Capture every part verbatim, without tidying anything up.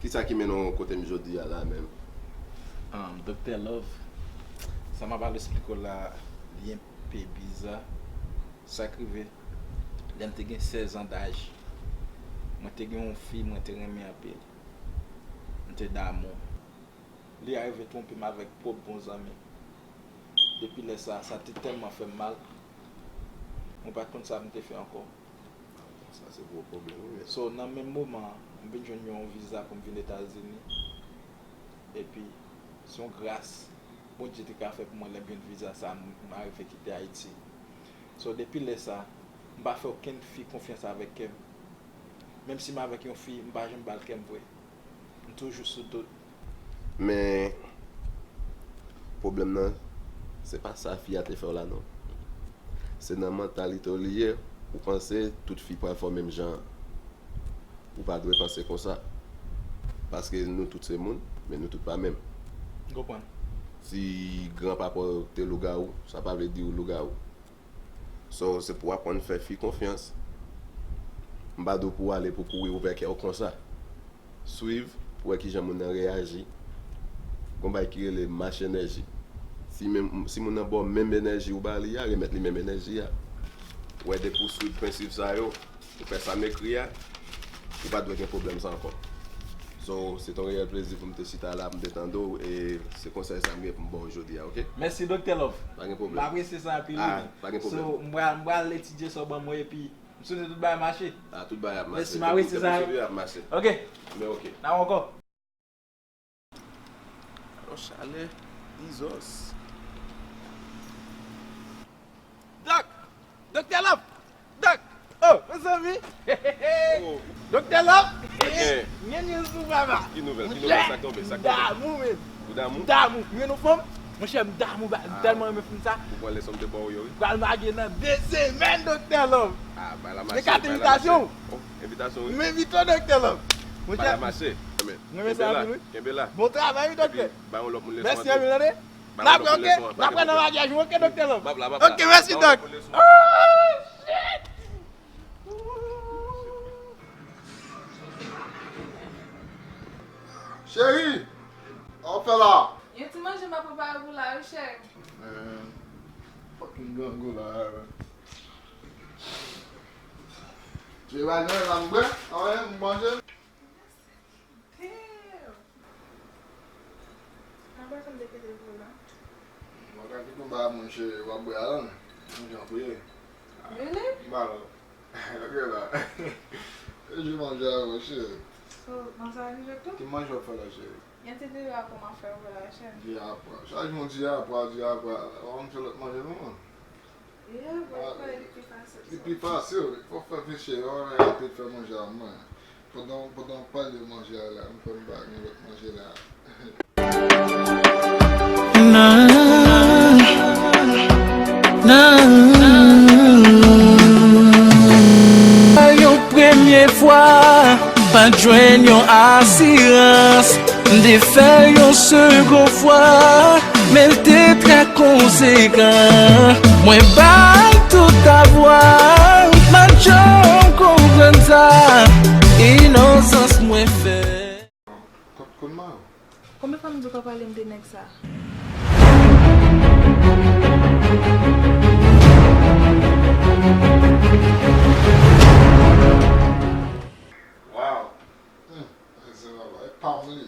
Kisa ki mennen w kote m jodi a la menm? Um, Doktè Love, sa m ap al esplike w la, li enpe biza. Sa k rive, lè m te gen sèz an daj, mwen te gen yon fi mwen te renmen anpil. M te damou. Li arive twonpe m avèk pwòp bon zanmi m. Depi lè sa, sa te tèlman fè m mal, mwen pa t konn sa m te fè ankò. Sa se gwo pwoblèm, wi, men. So, nan menm moman an, m vin jwenn yon viza pou m vin Etazini. Epi, se yon gras Bondye te ka fè pou mwen lè m jwenn viza sa, m, m arive kite Ayiti. So, depi lè sa, m pa fè okenn fi konfyans avèk kè m. Menm si m avèk yon fi, m pa janm ba l kè m vre. M toujou sou dout. Men, pwoblèm nan, se pa sa fi a te fè w la, non. Se nan mantalite w li ye, ou panse tout fi pral fè w menm jan an. Ou pa dwe panse konsa. Paske nou tout se moun, men nou tout pa menm. M konprann. Si granpapa w te lougawou, sa pa vle di ou lougawou. So, se pou w aprann fè fi konfyans. M pa di w pou w ale pou kouri ouvè kè w konsa. Swiv pou wè kijan moun nan reyaji. Gon bagay ki rele mache enèji. Si menm, si moun nan ba w menm enèji ou ba li a, remèt li menm enèji a. Ou wè, depi w swiv prensip sa yo, ou fè sa m ekri a, ou pa dwe gen pwoblèm sa ankò. So, se t on reyèl plezi pou m te chita la, pou m te tande w, e se konsèy sa m gen pou m ba w jodi a, oke? Mèsi, Doktè Love. Pa gen pwoblèm. M apresye sa anpil, wi. Ah, pa gen pwoblèm. So, m pral, m pral etidye sa w ban mwen, epi m swete tout bagay mache. Ah, tout bagay ap mache. Mèsi, m apresye sa. Depi w swiv yo, y ap mache. Oke. Men oke. N a wè ankò. Alò, chalè, Dizòs. Dòk! Doktè Love! Dòk! Oh, mezanmi! Oh. Doktè Love! Ok. Gen news pou papa. Ki nouvèl? Ki nouvèl? Sa k tonbe? Sa k tonbe? Monchè, m damou, men. Ou damou? M damou. M jwenn yon fanm. Monchè, m damou, ba, m tèlman renmen fanm sa. Ou pral lè sa m te ba w yo, wi. Pral marye nan de semèn, Doktè Love. Ah, bay la mache, bay la mache. Men kat envitasyon. Oh, envitasyon, wi. M envite w, Doktè Love. Monchè, bay la mache. Mwen renmen sa anpil, wi. Kenbe la. Bon travay, wi, doktè. Epi, bay yon lòt moun leson an tou. Mèsi anpil, tande. N ap wè, oke? N ap wè nan maryaj mwen, oke, doktè Love? M ap la, m ap la. Oke, mèsi, dòk. Oh, shit! Cheri, sa w ap fè la? Yon ti manje m ap prepare pou la, wi, cheri. Man, fucking grangou la, man. Cheri, pa gen anyen la, m bwè, anyen, m manje. Damn! Nan bwè sa m te kite pou ou la. Mwen ka kite yon bagay, monchè, w ap bwè a la, men. Monchè, anpil. Really? M pa wè. Ok la. E jou manje a, monchè. So, nan sa rive tou? Ki manje w ap fè la, cheri? Yon ti diyapwa m ap fè pou la, cheri. Diyapwa. Chak jou yon diyapwa, diyapwa. W ap fè lòt manje, non? Yeah, boy, li pi fasil. Li pi fasil. Fò fè fichye yo, rapid fè manje a mwen. Pandan, pandan w pale manje a la, m fè m pa gen lòt manje la. Nan, nan. Yon premye fwa, pa t jwenn yon asirans. M te fè l yon segon fwa, men l te trè konsekan. Mwen ba l tout avwa, m pa t janm konprann sa. Inosans mwen fè. Kot, kot Maro? Konbyen fwa m di w pa pale m de nèg sa? Wow. Hmm, se papa, e pa m li.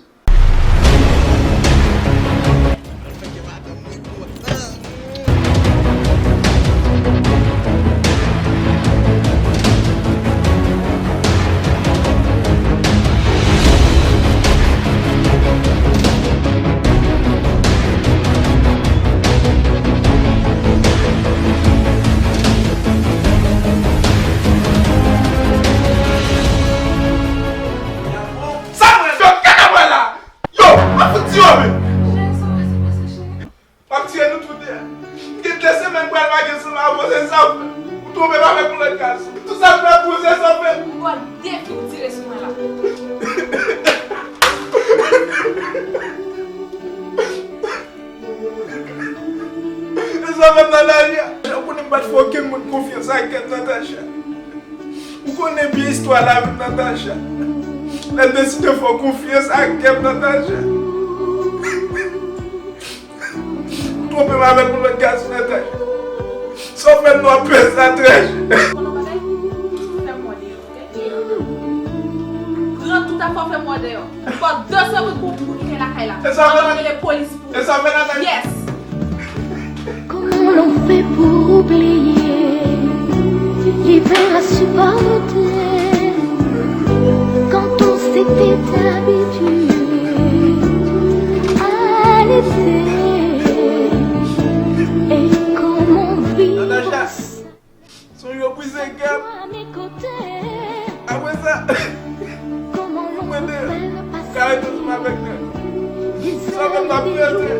Sa mwen fè w kaka mwen la? Yo, m ap fout tire w, men. Cheri, sa w pase pase, cheri? M ap tire nou tou de a. M gen de semèn pral lage ansanm avè w, se sa w fè. Ou twonpe m avèk yon lòt gason. Tout sa m fè pou ou, se sa w fè. M pral defini tire sou mwen la. E sa fè m nan lari a. Ou konnen m pa t fè okenn moun konfyans ak kè m, Natacha. Ou konnen byen istwa lavi m, Natacha. Lè m deside fè w konfyans ak kè m, Natacha. Ou twonpe m avèk yon lòt gason, Natacha. Sa w fè m nan pè sa, Natacha. Konnen yon bagay? Fè m wè deyò, oke? Pran tout afè w, fè m wè deyò. Fò de segonn pou, pou kite lakay la. E sa w fè nan, rele polis pou. E sa w fè nan tèt? Yes. Comment l'on fait pour oublier l'hiver à supporter quand on s'était habitué à l'été et comment vivre Sonje w brize kè m. Apre sa, mwen te ka rete ansanm avèk nèg. Sa fè m ap rete.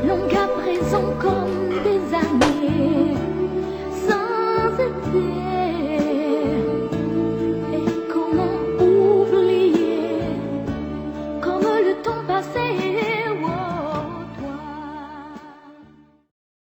Longue à présent comme